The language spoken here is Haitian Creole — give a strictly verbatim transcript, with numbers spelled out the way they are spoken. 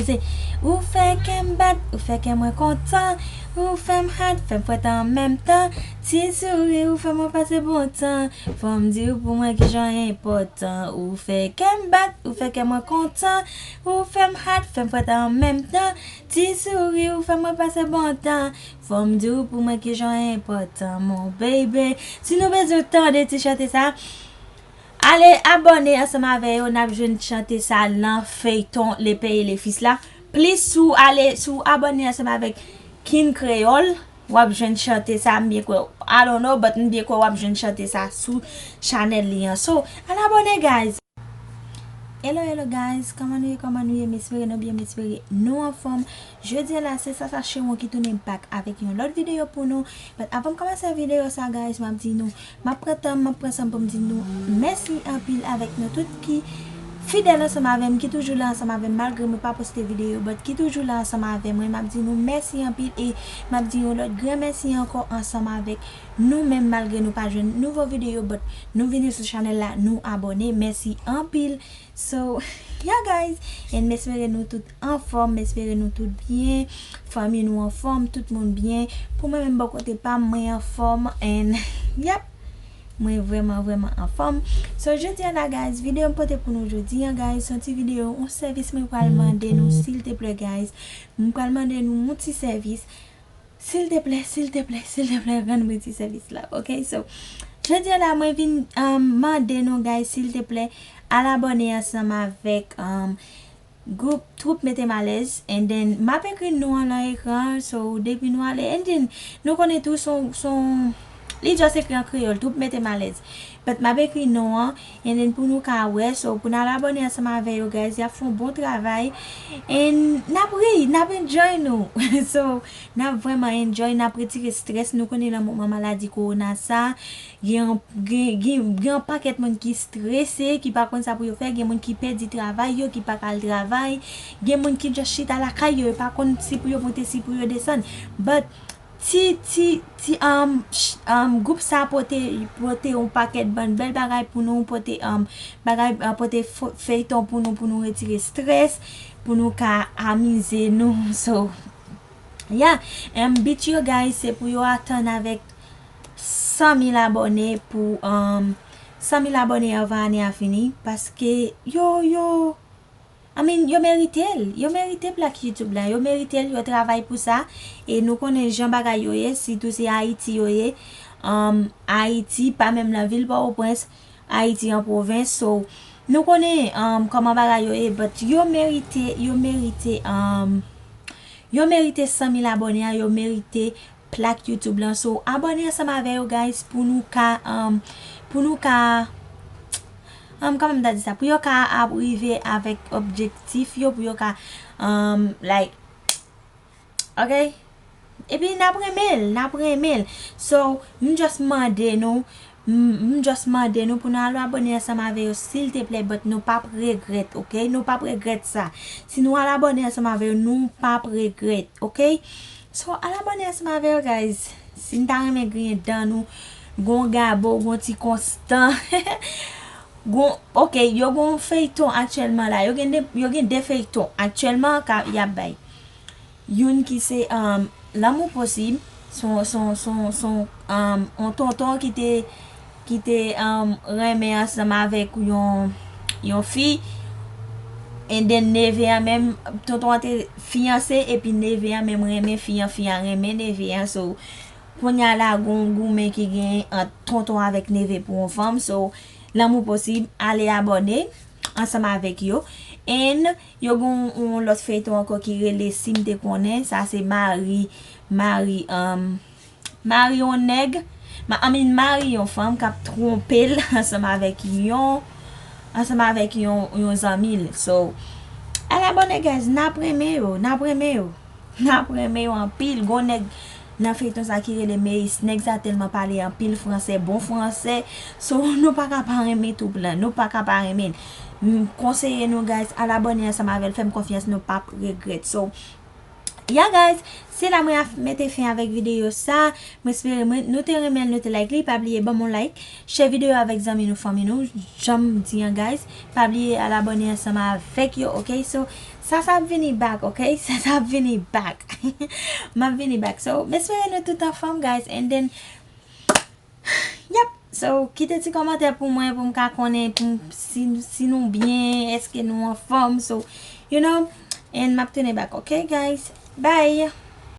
Se ou fè kè m bat, ou fè kè mwen kontan, ou fè m hot, fè m fwèt an menm tan. Ti souri ou fè mwen pase bon tan. Fò m di w pou mwen kijan enpòtan. Ou fè kè m bat, ou fè kè mwen kontan, ou fè m hot, fè m fwèt an menm tan. Ti souri ou fè mwen pase bon tan. Fò m di w pou mwen kijan enpòtan, mon baby. Si nou bezwen tande ti chante sa, ale abòne ansanm avè yo, n ap jwenn chante sa nan feyton Le Père et le Fils la. Plis si w ale, si w abòne ansanm avèk King Kreyòl, w ap jwenn chante sa, m byen kwè. I don't know, but m byen kwè w ap jwenn chante sa sou chanèl li an. So, al abòne, guys! Hello, hello, guys! Kòman nou ye, kòman nou ye? M espere nou byen, m espere nou anfòm. Jodi a la, se Sasa Chewon ki tounen back avèk yon lòt videyo pou nou. But avan m kòmanse videyo sa, guys, m ap di nou, m ap pran tan, m ap pran san pou m di nou mèsi anpil avèk nou tout ki fidèl ansanm avè m, ki toujou la ansanm avè m, malgre mwen pa poste videyo, but ki toujou la ansanm avè mwen, m ap di nou mèsi anpil e m ap di yon lòt gran mèsi ankò ansanm avèk nou menm, malgre nou pa jwenn nouvo videyo, but nou vini sou chanèl la, nou abòne, mèsi anpil. So, yeah, guys, and m espere nou tout anfòm, m espere nou tout byen, fanmi nou anfòm, tout moun byen. Pou mwen menm bò kote pa m, mwen anfòm, and yep, mwen vrèman, vrèman anfòm. So, jodi a la, guys, videyo m pote pou nou jodi a, guys, se yon ti videyo, yon sèvis mwen pral mande nou, silteplè, guys. Mwen pral mande nou yon ti sèvis. Silteplè, silteplè, silteplè, rann mwen ti sèvis la, ok? So, jodi a la, mwen vin, um, mande nou, guys, silteplè, al abòne ansanm avèk, um, gwoup Twoup Mete M Alèz, and then m ap ekri non an nan ekran, so depi nou ale, and then nou konnen tou son, son, li just ekri an kreyòl, Twoup Mete M Alèz. But m ap ekri non an, and then pou nou ka wè, so pou n al abòne ansanm avè yo, guys, y ap fè yon bon travay, and n ap ri, n ap enjoy nou. So, n ap vrèman enjoy, n ap retire strès, nou konnen nan moman maladi kowona sa, gen, gen, gen, gen yon pakèt moun ki strese, ki pa konn sa pou yo fè, gen moun ki pèdi travay yo, ki pa ka al travay, gen moun ki just chita lakay yo, yo pa konn si pou yo monte, si pou yo desann. But ti, ti, ti, um, ch-, um, gwoup sa pote, pote yon pakèt bann bèl bagay pou nou, pote, um, bagay, uh, pote fo-, feyton pou nou, pou nou retire strès, pou nou ka amize nou. So, yeah, um, but yo, guys, se pou yo atann avèk san mil abòne pou, um, san mil abòne anvan ane a fini, paske yo, yo, I mean, yo merite l. Yo merite plak YouTube la. Yo merite l, yo travay pou sa. E nou konnen jan bagay yo ye, sitou se Ayiti yo ye. Um, Ayiti, pa menm nan vil Pòtoprens, Ayiti an pwovens. So, nou konnen, um, kòman bagay yo ye, but yo merite, yo merite, um, yo merite san mil abòne a, yo merite plak YouTube lan. So, abòne ansanm avè yo, guys, pou nou ka, um, pou nou ka, um, kòman m ta di sa? Pou yo ka ap rive avèk objektif yo, pou yo ka, um, like, ok? Epi n ap renmen l, n ap renmen l. So, m just mande nou, m, m just mande nou pou nou al abòne ansanm avè yo, silteplè, but nou p ap regrèt, ok? Nou p ap regrèt sa. Si nou al abòne ansanm avè yo, nou p ap regrèt, ok? So, al abòne ansanm avè yo, guys. Si n ta renmen griyen dan nou, gon Gabo, gon Ti Konstan, gon, ok, yo gon feyton aktyèlman la. Yo gen de, yo gen de feyton aktyèlman ka, y ap bay. Youn ki se, um, Lanmou Posib, se yon, se yon, se yon, se yon, um, yon tonton ki te, ki te, um, renmen ansanm avèk yon, yon fi. And then neve an menm, tonton an te fiyanse, epi neve an menm renmen fi an, fi an renmen neve an. So, kounye a la, gon goumen ki gen ant tonton avèk neve pou yon fanm. So, Lanmou Posib, ale abòne ansanm avèk yo. And yo gen yon, yon lòt feyton ankò ki rele Si m te konnen, sa se mari, mari, um, mari yon nèg, ma, I mean, mari yon fanm k ap twonpe l ansanm avèk yon, ansanm avèk yon, yon zanmi l. So, al abòne, guys, n ap renmen yo, n ap renmen yo. N ap renmen yo anpil. Gon nèg nan feyton sa ki rele Meyis. Nèg sa tèlman pale anpil fransè, bon fransè. So, nou pa ka pa renmen twoup lan. Nou pa ka pa renmen l. M konseye nou, guys, al abòne ansanm avè l. Fè m konfyans, nou p ap regrèt. So, Yeah guys, se la mwen ap mete fen avèk videyo sa. Mwen espere mwen, nou te renmen l, nou te like li. Pa bliye ban m yon like, share videyo avèk zanmi nou, fanmi nou. Jan m di an guys, pa bliye al abòne ansanm avèk yo, ok? So, sa sa ap vini back, ok? Sa sa ap vini back. M ap vini back. So, m espere nou tout anfòm guys. And then, yep. So, kite ti kòmantè pou mwen, pou m ka konnen pou m, si, si nou byen, èske nou anfòm. So, you know, and m ap tounen back, ok guys? Bye.